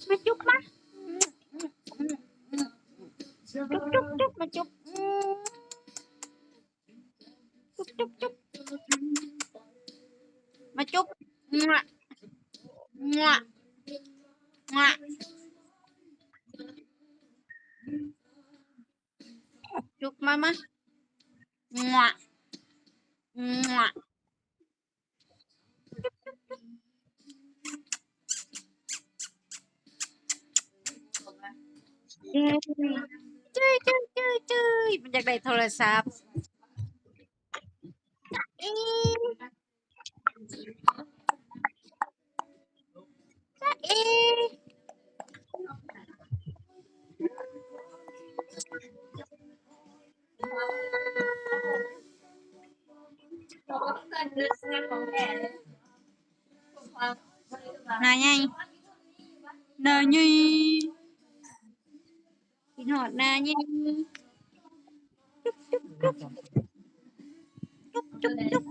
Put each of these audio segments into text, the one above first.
ມາຈຸບມາ ຈຸບ ຈຸບ ຈຸບ ມາຈຸບ ອືມ ຈຸບ ຈຸບ ຈຸບ ມາຈຸບ ງະ ງະ ງະ ຈຸບ ມາ ມາ ງະ ງະ. ເຈ້ຍ ເຈ້ຍ ເຈ້ຍ ເຈ້ຍ ມັນຢາກໄດ້ໂທລະສັບ. ເອ ຈ໊ະເອ ໜ້າໃຫຍ່ ໜ້າໃຫຍ່ ຄິດຮອດໜ້າໃຫຍ່ ຈຸບ ຈຸບ ຈຸບ ຈຸບ ຈຸບ ຈຸບ.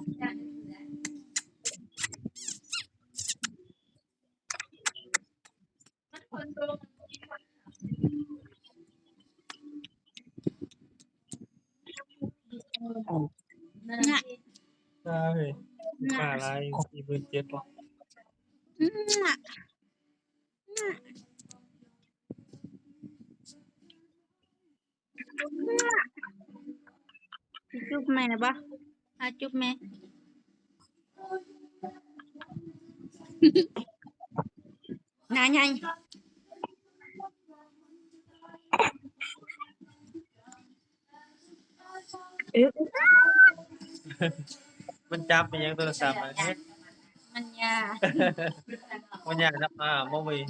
ງະ ໄດ້ ງະ ມາລາຍສີ່ໝື່ນເຈັດ ງະ ງະ. ຈຸບແມ່ນະບໍ່? ຫາຈຸບແມ່ ໜ້າໃຫຍ່ ເອີ ມັນຈັບອີຫຍັງໂທລະສັບມັນ ມັນຍາ ມັນຍານຳ ອ່າ ບໍ່ເວີຍ.